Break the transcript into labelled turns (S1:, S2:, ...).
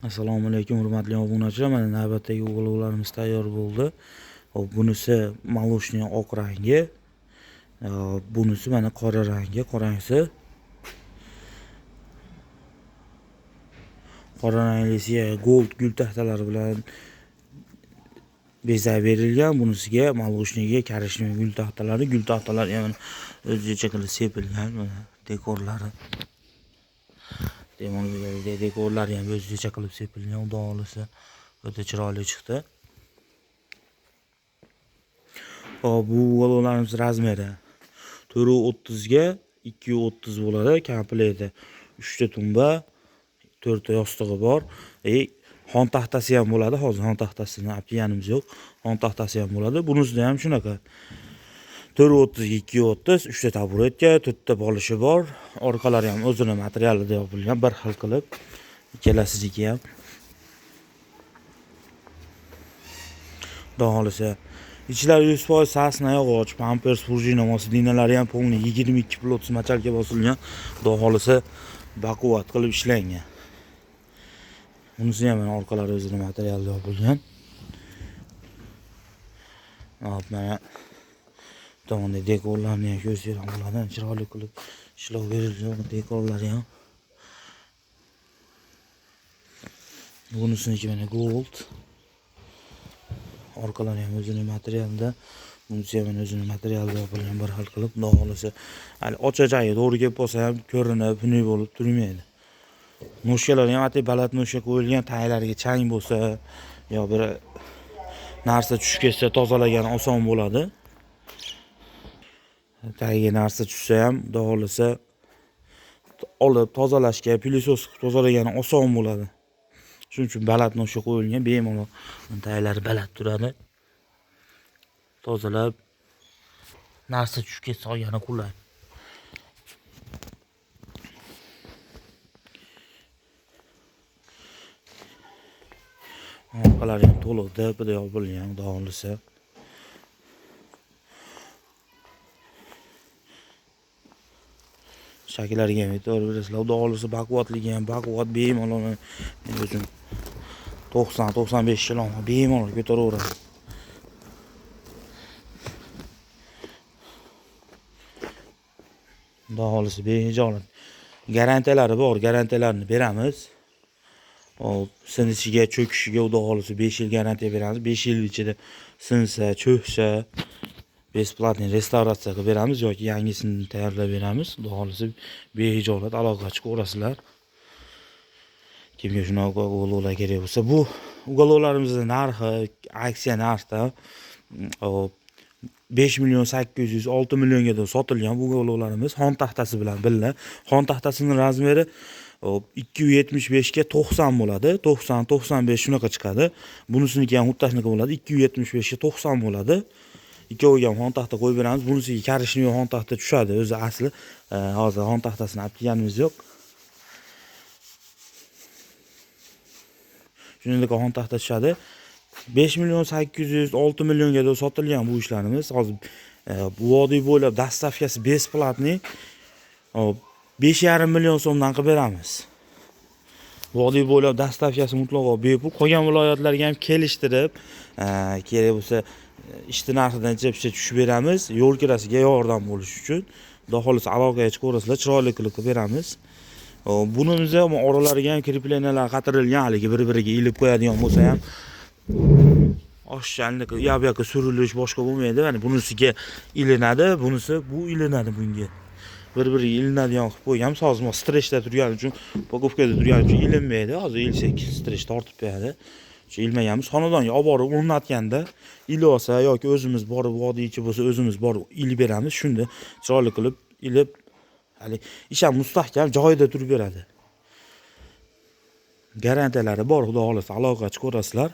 S1: Assalomu alaykum, hurmatli obunachilar. Mana navbatdagi ugolovlarimiz tayyor bo'ldi. Hop, bunisi молочный oq rangi. Bunisi mana qora rangi, qorangsi. Qora ranglisiga gold gul taxtalari bilan bezak berilgan. Bunisiga молочныйga korичневый gul taxtalari, gul taxtalari ham o'zicha qilib sepilgan, mana dekorlari. Demak, dekorlari ham o'zicha qilib sepilgan, xudo xolasa o'ta chiroyli chiqdi. Hop, bu ugolovlarimiz razmeri 4.30 ga 2.30 bo'ladi. Komplekti 3 ta tumba, 4 ta yostig'i bor. Xon taxtasi ham bo'ladi. Hozir xon taxtasini olib kelganimiz yo'q. Xon taxtasi ham bo'ladi. Bunisida ham shunaqa. 4.30 ga 2.30, 3 ta taburetka, 4 ta bolishi bor. Orqalari ham o'zini materialida yopilgan, bir xil qilib. Ikkalasiziki ham. Xudo xolasa. Ichlari 100% sasna yog'och, pampers, prujina dinalari ham polni 22 plot machalka bosilgan. Xudo xolasa baquvvat qilib ishlangan. Bunisi ham mana orqalari o'zini materialida yopilgan. Hop, mana tomonda dekorlarni ham ko'rsanglar bo'ladi. Chiroyli qilib ishlov berilgan dekorlari ham. Bunisiniki mana gold. Orqalari ham o'zini materialida, bunisi ham mana o'zini materialida yopilgan bir xil qilib, xudo xolasa hali ochajagi to'g'ri kelib qolsa ham ko'rinib, xunuk bo'lib turmaydi. Noshkalari ham atay baland noshka qo'yilgan, taglariga chang bo'lsa yo bir narsa tushib ketsa tozalagan oson bo'ladi. Tagiga narsa tushsa ham xudo xolasa olib tozalashga, pilisos qilib tozalagani oson bo'ladi. Shuning uchun baland noshka qo'yilgan, bemalol taglari baland turadi. Tozalab narsa tushib ketsa olgani qulay. Orqalari ham to'liq DPda yopilgan, xudo xolasa. Shaklariga ham e'tibor berasizlar. Xudo xolasa baquvvatligi ham baquvvat, bemalol men o'zim 90-95 kilo bemalol ko'taraveradi. Xudo xolasa behijolat. Garantiyalari bor, garantiyalarini beramiz. Hop, sinishiga, cho'kishiga xudo xolasa 5 yil garantiya beramiz. 5 yil ichida sinsa, cho'ksa bесплатный restavratsiya qilib beramiz yoki yangisini tayyorlab beramiz. Xudo xolasa behijolat aloqa chiqaverasizlar. Kimga shunaqa ugolovlar kerak bo'lsa, bu ugolovlarimizning narxi aksiya narxda hop 5 million 800 6 millionga sotilgan bu ugolovlarimiz xon taxtasi bilan birga. Xon taxtasining razmeri hop 275 ga 90 bo'ladi. 90 95 shunaqa chiqadi. Bunisiniki ham xuddi shunaqa bo'ladi. 275 ga 90 bo'ladi. Ikkoviga ham xon taxta qo'yib beramiz. Bunisiga korичневый xon taxta tushadi o'zi asli. Hozir xon taxtasini olib kelganimiz yo'q. Shuningdek xon taxta tushadi. 5 million 800 6 millionga sotilgan bu ishlarimiz. Hozir vodiy bo'ylab dastavkasi bесплатный. Hop, 5,5 million so'mdan qilib beramiz. Vodiy bo'ylab dastavkasi mutlaqo bepul. Qolgan viloyatlarga ham kelishtirib, kerak bo'lsa ishni narxidan picha tushib beramiz. Yo'l kirasiga yordam bo'lish uchun. Xudo xolasa aloqaga chiqaverasizlar, chiroyli qilib qilib beramiz. Bunimiz ham oralariga ham krepleniyalar qatirilgan, haligi bir-biriga ilib qo'yadigan bo'lsa ham oshchanlik yoq bu yoqqa surilish boshqa bo'lmaydi. Mana bunisiga ilinadi, bunisi bu ilinadi bunga. Bir-biriga ilinadigan qilib qo'yganmiz. Hozir strechda turgani uchun, упаковкада turgani uchun ilinmaydi. Hozir ilsak strech tortib qo'yadi. Shu ilmaganmiz. Xonadonga olib borib o'rnatganda ilib olsa yoki o'zimiz borib vodiy ichi bo'lsa o'zimiz borib ilib beramiz. Shunda chiroyli qilib ilib, hali ish ham mustahkam joyida turib beradi. Garantiyalari bor, xudo xolasa aloqa chiqaverasizlar.